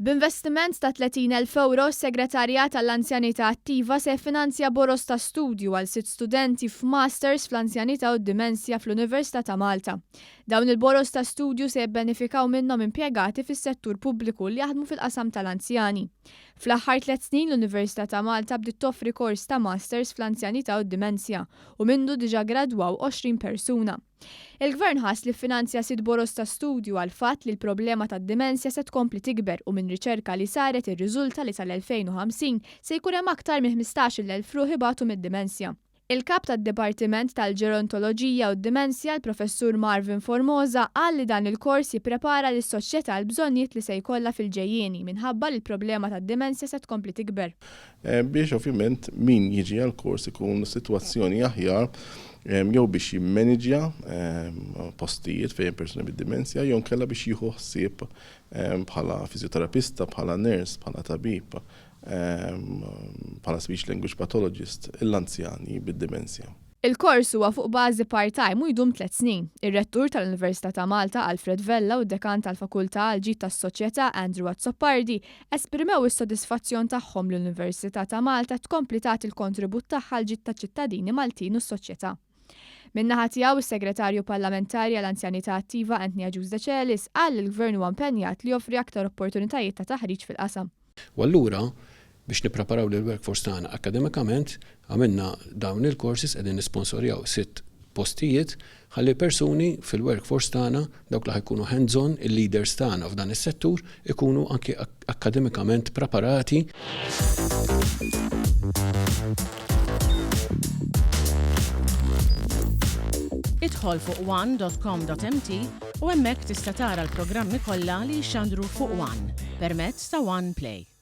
B'investiment ta' 30,000 ewro, s-Segretarjat għall-Anzjanità Attiva se jiffinanzja boroż ta' studju għal sitt studenti f'Masters fl-Anzjanità u d-Dimensja fl-Università ta' Malta. Dawn il-boroż ta' studju se jibbenefikaw minnhom impjegati fis-settur pubbliku li jaħdmu fil-qasam tal-anzjani. Fl-aħħar tliet snin l-Università ta' Malta bdiet toffri kors ta' Masters fl-Anzjanità u d-Dimensja u mindu diġà ggradwaw 20 persuna. Il-Gvern ħass li ffinanzja sitt boroż ta' studju għall-fatt li l-problema tad-dimensja se tkompli tikber u minn riċerka li saret irriżulta li sal-2050 se jkun hemm aktar minn 15,000 ruħ ibatu mid-dimensja. Il-Kap tad-Dipartiment tal-Ġerontoloġija u d-Dimensja, l-Professur Marvin Formosa, qal li dan il-kors jipprepara lis-soċjetà għall-bżonnijiet li se jkollha fil-ġejjieni minħabba li l-problema tad-dimensja se tkompli tikber. Biex ovvjament min jiġi għall-kors ikun f'sitwazzjoni aħjar jew biex jimmaniġja postijiet fejn hemm persuni bid-dimensja jew inkella biex jieħu ħsieb bħala fiżjoterapista, bħala nurse, bħala tabib, bħala speech language pathologist l-anzjani bid-dimensja. Il-kors huwa fuq bażi part-time u jdum tliet snin. Ir-Rettur tal-Università ta' Malta, Alfred Vella u d-Dekan tal-Fakultà għall-Ġid tas-Soċjetà, Andrew Azzopardi, esprimew is-sodisfazzjon tagħhom li l-Università ta' Malta tkompli tagħti l-kontribut tagħha għall-ġid taċ-ċittadini Maltin u s-soċjetà. Min-naħa tiegħu, is-Segretarju Parlamentari għall-Anzjanità Attiva Anthony Agius Decelis qal li l-Gvern huwa impenjat li joffri aktar opportunitajiet ta' taħriġ fil-qasam. U allura, biex nippreparaw lill-workforce tagħna akkademikament, għamilna dawn il-courses, qegħdin nisponsorjaw sitt postijiet ħalli persuni fil-workforce tagħna, dawk li ħa jkunu hands-on, il-leaders tagħna f'dan is-settur, ikunu anki akkademikament preparati. Idħol fuq one.com.mt u hemmhekk tista' tara l-programmi kollha li jixxandru fuq One permezz ta' One Play.